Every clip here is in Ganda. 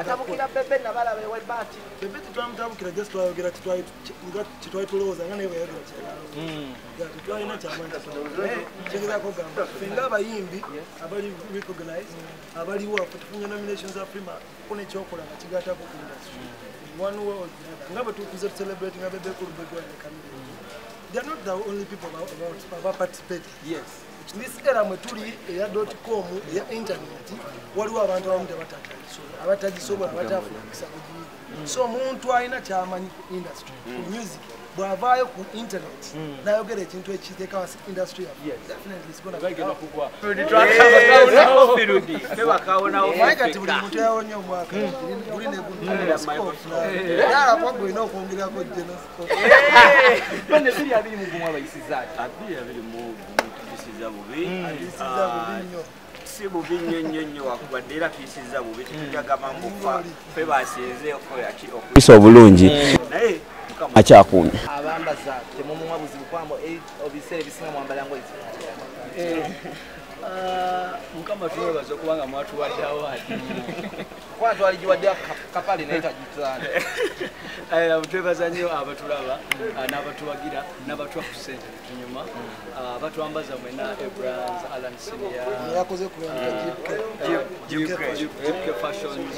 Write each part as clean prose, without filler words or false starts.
Atabukira Bebe nabalaba ewa Bati. Bebe tetwamutabukira, just twayogera kitwali tulowooza nga naye bwe yayogera kyeyalowooza. Tetwalina kyamaanyi kyegezaako kugamba ffe ng'abayimbi abali recognized abaliwo affe tufunye nominations za Afrima ko nekyokola nga kigattako ku industry one way or the other. Nga bwe tukuze celebrating nga Bebe Cool, Bebe Wine ne Chameleone, they are not the only people about participating. This era mwe tuli eya .com, eya internet, waliwo abantu abamu abatagisobola, abatafuna mukisa kugiyiga. So omuntu alina kyamanyi ku industry, ku music, bw'avaayo ku internet n'ayogera ekintu ekiteeka wansi industry yaffe, definitely it's gonna be Bagenda kugwa. Naye kati buli muntu yawonye omwaka guli ne guno, era gwolina okwongerako genoscope. Bane 2021 abayisiza ati? 2021 tuyisiza bubi. Ayisiza bubi nnyo. Si bubi nnyo nnyo nnyo, wakubadde era tuyisiza bubi. Tetujagamba mbu ffe basinze okuyisa obulungi, naye Mukama akyakuumye. Abambaza temumuwa buzibu kwambo ebiseera ebisinga mwambala ngoye? Mukama tumwebaza okubanga mwatuwadde award. Kuba twaligiwadde kapale naye tagitwala. Twebaza nnyo abatulaba n'abatuwagira n'abatuwa ku ssente tunyuma, abatwambaza mwena, Abrams, Alan Senior. Yakoze kulambika. Jipke Fashions,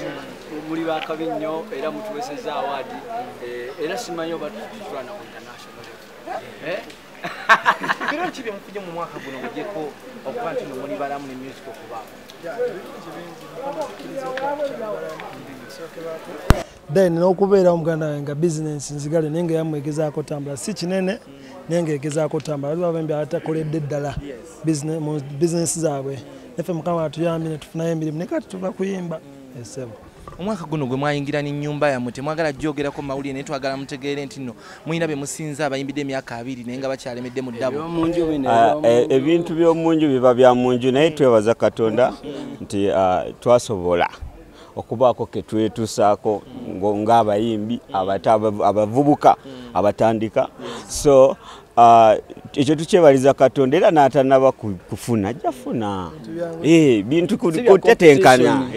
muli bakabi nnyo era mutuweseza award. Era simanyi oba tutulana ku international level. Biro ki byemufunye mu mwaka guno ng'ogyeko okuba nti no muli balamu ne music okubaako? Then n'okubeera omuganda wange nga bizinensi nzigale naye nga yamwegezaako tambula, si kinene naye nga egezaako tambula. Waliwo abayimbi abatakoledde ddala mu bizinensi zaabwe, naffe Mukama atuyambye ne tufunayo emirimu, naye kati tuva kuyimba esebo. Omwaka guno gwe mwayingira n'ennyumba yammwe, temwagala gyogerako mu mawulire, naye twagala mutegeere nti nno mulina be musinza abayimbidde emyaka 20 naye nga bakyalemedde mu ddabo. Ebintu by'omunju biba bya munju, naye twebaza Katonda nti twasobola okubaako ke twetuusaako ng'abayimbi abavubuka abatandika. So ekyo tukyebaliza Katonda, era n'atanaba kufuna ajja funa bintu kutetenkana.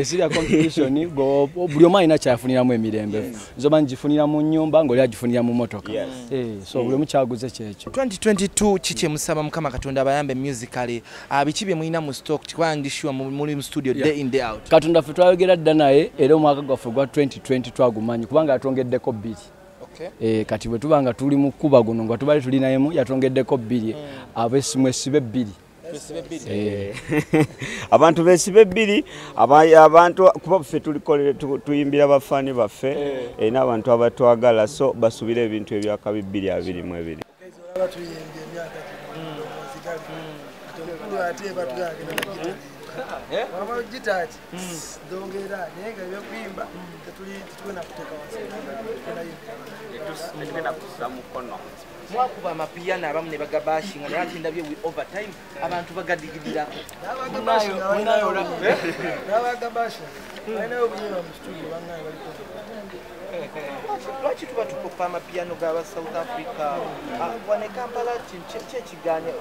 Si bya competition, buli omu alina kyafuniramu emirembe. Nzoba ngifunira mu nnyumba ng'oli agifunira mu motoka. So buli omu kyaguze kyekyo. 2022 kiki emusaba Mukama Katonda abayambe musically? Biki bye mulina mu stock? Kuba ndi sure muli mu studio day in day out. Katonda ffe twayogera dda naye, era omwaka gwaffe gwa 2020 twagumanyi kubanga yatwongeddeko 2. Kati bwe tuba nga tuli mu kkuba guno nga tubali tulinayemu, yatwongeddeko 2, abesimu esibe 2. Abantu besibe 2, abantu kuba ffe tulikolere tuyimbira bafaani baffe n'abantu abatwagala, so basubire ebintu ebyakabi 2022. Olaba tuyimbye emyaka gino ate batugagenda na waba gitaaki ndongera, naye nga ebyokuyimba tetugenda kuteeka wansi. Tetugenda kussa mukono. Mwakuba amapiyano abamu ne bagabashinga, naye ate ndabye overtime abantu bagadigidirako. N'abagabasha balinayo obuyimba mu studio, bannaye baliko. Lwaki tuba tukopa amapiyano g'aba South Africa wane Kampala? Ki ekiganye?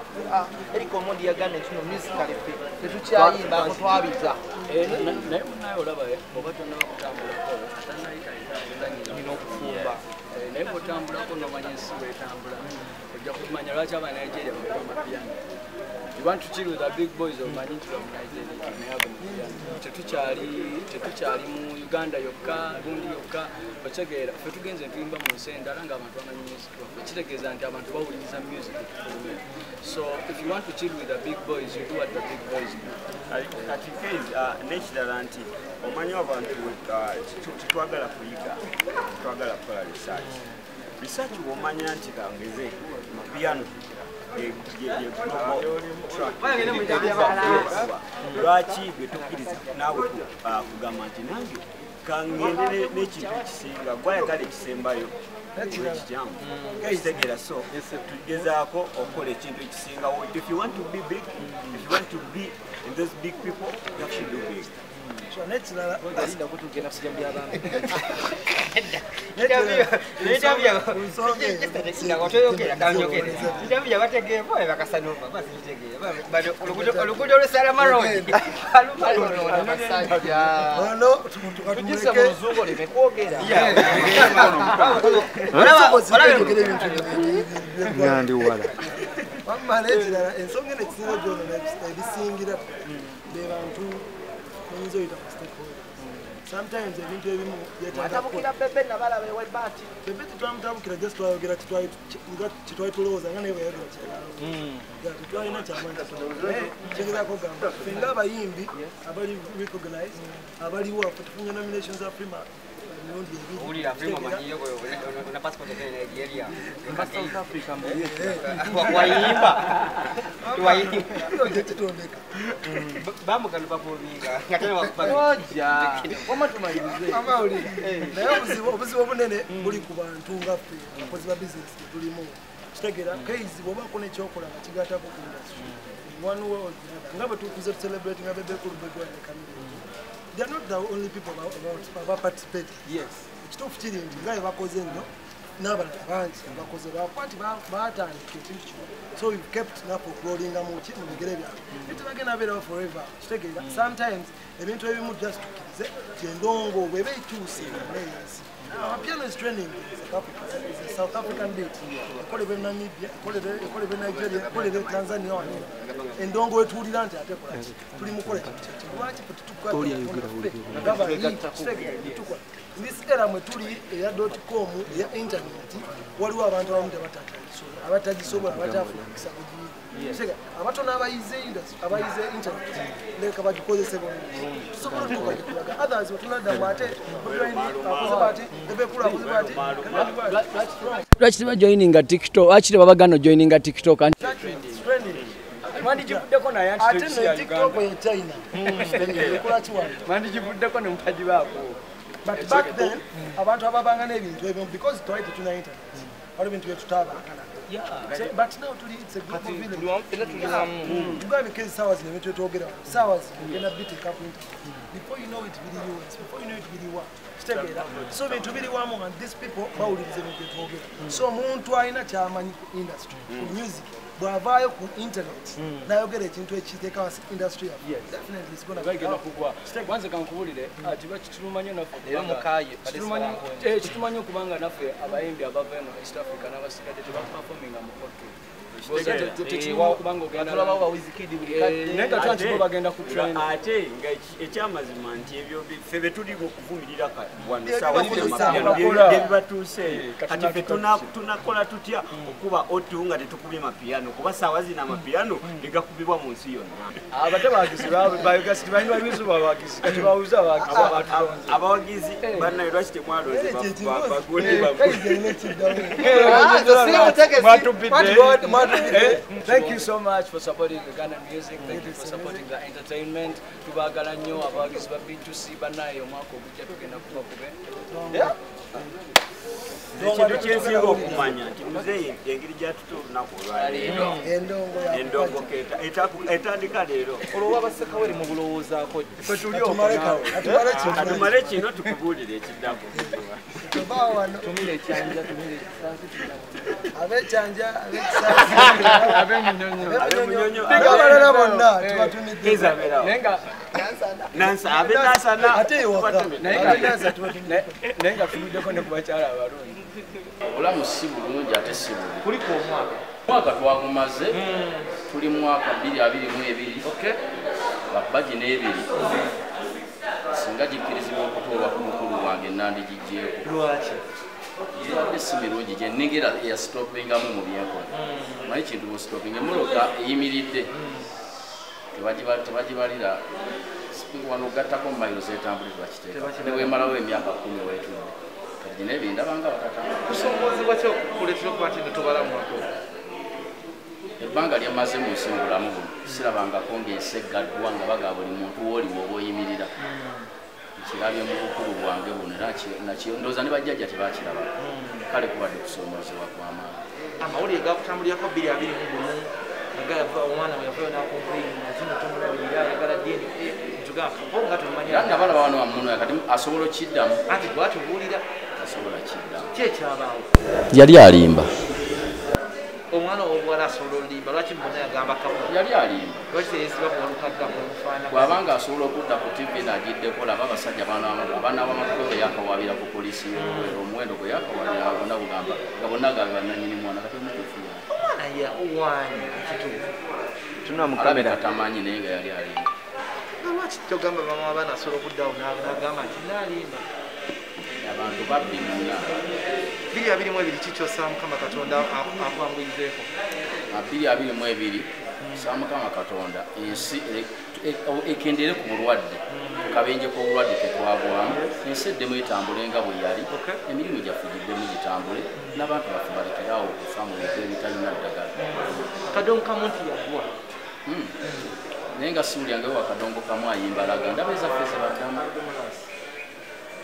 Eric Omondi yagambye nti no musically ffe tetukyayimba ako twabiza. Naye munaye olaba oba tonnaba kutambulako nina okufumba, naye bw'otambulako n'omanya ensi bw'etambula ojja kumanya lwaki aba Nigeria bakuba amapiyano. You want to chill with the big boys omanyi nti lwa mu Nigeria naye ago mapiyano. Tetukyali mu Uganda yokka gundi yokka, okitegeera? Ffe tugenze ntuyimba mu nsi endala ng'abantu bamanyi music waffe, kitegeeza nti abantu bawuliriza music tufulumye. So if you want to chill with the big boys, you do what the big boys do. Kati Kayz, n'ekirala nti omanyi abantu tetwagala kuyiga, tetwagala kukola research. Research bw'omanya nti kangeze mapiyano lwaki gwe tokkiriza naawe kugamba nti nange kangende n'ekintu ekisinga gwayagala ekisembayo ekikyamu kitegeera? So tugezaako okukola ekintu ekisingawo. If you want to be big, if you want to be in those big people, you have to do big. Linda kutugenda kujja mu by'abaana. Tugisse mu luzungu oleme kwogera. Wamma n'ekirala ensonga eno ekisinga gy'onoona ebisingira be bantu oyinza oyita ku stakeholders. Sometimes ebintu ebimu Mwatabukira Bebe nabalaba ewa Baati. Bebe tetwamutabukira, just twayogera nga kyetwali tulowooza nga naye bwe yayogera kyeyalowooza. Tetwalina kyamaanyi kyegezaako kugamba ffe ng'abayimbi abali recognized abaliwo ffe tufunye nominations za Prima emirundi ebiri. South Africa Kitondeka. Wamma tumalirize. Amawulire. Naye obuzibu obunene buli ku bantu nga ffe abakozi ba bizinesi tetulimu. Kitegeera keizi bw'obaako n'ekyokola nga kigattako ku industry in one way or the other. Nga bwe tukuze celebrating nga Bebe Cool, Bebe Wine ne Chameleone. They are not the only people about participating. Yes. Ekituufu kiri nti nga bwe bakoze nnyo n'abalala bangi abakoze lwakuba nti baatandika ekintu kino. So we've kept naffe okurolinga mu ki mu bigere byabwe. Naye tebagenda beerawo forever. Kitegeera sometimes ebintu ebimu just tukkirize nti endongo bw'eba ekyuse yonna ey'ensi. Amapiano is trending in South Africa. It's a South African beat. Ekolebwa e Namibia, ekolebwa e Nigeria, ekolebwa e Tanzania wano. Endongo wetuwulira nti ate ekola ki? Tuli mu kukola kintu kyekyo. Lwaki ffe tetukwata? In this era mwe tuli eya .com eya internet waliwo abantu abamu abatagisobola abatafuna mukisa kugiyiga. Abatono abayize industry abayize internet leka bagikozese bulungi. Tusobola otuuka gye tulaga. Others wetunadda ate akoze bati Bebe Cool akoze bati. Lwaki tebajoininga TikTok? Lwaki tebabagana ojoininga TikTok? Mwandigivuddeko naye anti ate nno TikTok ye China. Ekola ki wano? Mwandigivuddeko ne mutagibaako. But back then, abantu ababanga n'ebintu ebyo because twali tetulina internet. Waliwo ebintu bye tutaabangana. But now tuli it's a global village. Tugambye kezi ssaawa zino ebintu byetwogera wano. Ssaawa zino ogenda biteeka ku internet. Before you know it biri US, before you know it biri wa. Kitegeera. So ebintu biri wamu and these people bawuliriza ebintu byetwogera. So omuntu alina ky'amanyi ku industry, ku music, bw'avaayo ku internet n'ayogera ekintu ekiteeka wansi industry yaffe. Definitely it's gonna be Bagenda kugwa. Kwanza kankubulire ati kituluma nnyo naffe Leero mukaye kituluma nnyo kubanga naffe abayimbi abava eno East Africa n'abasigadde tebaperforminga mu court. Tulabawo ba Wizkid buli kadde. Naye nga twanti bo bagenda ku trend. Ate nga ekyamazima nti ebyo ffe be tuli okuvumirira kati wano ssaawa zino bibatuuse. Kati ffe tunakola tutya okuba otu nga tetukubye mapiano kuba ssaawa zino amapiano tegakubibwa mu nsi yonna. Abate bawagizi bayogasi tebalina babizu bawagizi kati bawuza abawagizi abawagizi bannaye lwaki temwalooze bagundi bagundi. Thank you so much for supporting Ugandan music. Thank you for supporting the entertainment. Tubaagala nnyo abawagizi ba B2C bannaye omwaka ogujja tugenda kuba kube. Ekintu kyensinga okumanya nti muzeeyi engeri gyatuta olunaku olwaleero endongo etandika leero. Olwo wabasekawere mu bulowoozaako katumale kino tukubuulire ekiddako. Tumire ekyanja, tumire ekisaasi. Ab'ekyanja, ab'ekisaasi, ab'emunyonyo, abalala bonna tubatumidde. Ab'enansana ate ewaka ab'enansa tubatumidde. Naye nga tumiddeko ne ku bakyala abalungi. Obulamu si bulungi ate si bubi. Kuliko omwaka. Omwaka twagumaze, tuli mwaka 2022. Babba gino ebiri. Singa gikkirizibwa okutoolwa ku mukulu wange nandigiggyeeko. Lwaki? Gibadde si mirungi gye nnengera eyasitopingamu mu byenkola. Manyi kintu bw'ositopinga emmotoka eyimiridde tebagibalira wano ogattako mu mayiro z'etambule tebakiteeka. Ne bwemalawo emyaka 10 weetudde. Kati gino ebiri ndaba nga bakatambula. Kusomoozebwa ki okukuleetera okuba nti tobala mwaka ogwo? Ebbanga lye mmaze mu nsi mu bulamu buno sirabangako ng'ensi eggaddwa nga bagaba buli muntu w'oli w'oba oyimirira. Nkirabye mu bukulu bwange buno era ndowooza ne bajjajja tebakiraba. Kale kubadde kusoomoozebwa kw'amaanyi. Amawulire gakutambulirako 2021 nga omwana bwe yavayo n'akomplaininga nti nno tomulabirira ayagala DNA nti Netugamba Kapo nga tumanya. Era nabalaba wano wamuno kati asobola okiddamu. Anti bwatubuulira asobola kiddamu. Ki ekyabaawo? Yali alimba. Omwana ow'obuwala asobola olimba, lwaki mbona yagamba Kapo? Yali alimba. Lwaki teyesiba ku Walukagga omufaanana? Bw'abanga asobola okudda ku TV n'agiddeko, laba abasajja abaana b'amatuko be yakawabira ku poliisi y'Oluweero, omuwendo gwe yakawabira bonna bugamba nga bonna gabe bannannyini mwana kati omutuufu yaani. Omwana ye owaani ekituufu? Tunula mu kamera. Alabika tamanyi naye nga yali alimba. Nga lwaki togamba mama w'abaana asobola okuddawo n'agamba nti naalimba? Abantu babbi munna. 2022 kikyosa Mukama Katonda akwanguyizeeko. 2022 sa Mukama Katonda ensi ekendere ku bulwadde, kabenje k'obulwadde ketwagwamu, ensi eddemu etambule nga bwe yali, emirimu gyaffe giddemu gitambule, n'abantu baffe balekeraawo okufa mu bintu ebitalina ddagala. Kadongo kamu nti yagwa. Naye nga siwulyangayo wa kadongo kamu ayimba laga, ndaba ezaffe zebaddamu.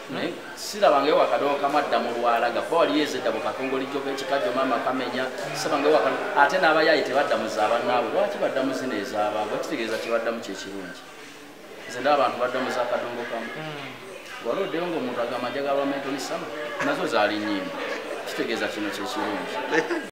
Naye sirabangayo wakadongo kamu adda mu lwalaga, kuba waliyo ezedda mu kakongolijjo k'ekikajjo maama kamenya, sirabangayo wakadongo, ate n'abayaaye tebadda mu z'abannaabwe, lwaki badda mu zino ez'abaabwe? Kitegeeza kye baddamu kye kirungi. Nze ndaba abantu badda mu z'akadongo kamu. Wali oddeyo ng'omuntu agamba njagala lwa Mentoni Summer, nazo zaali nnyimba, kitegeeza kino kye kirungi.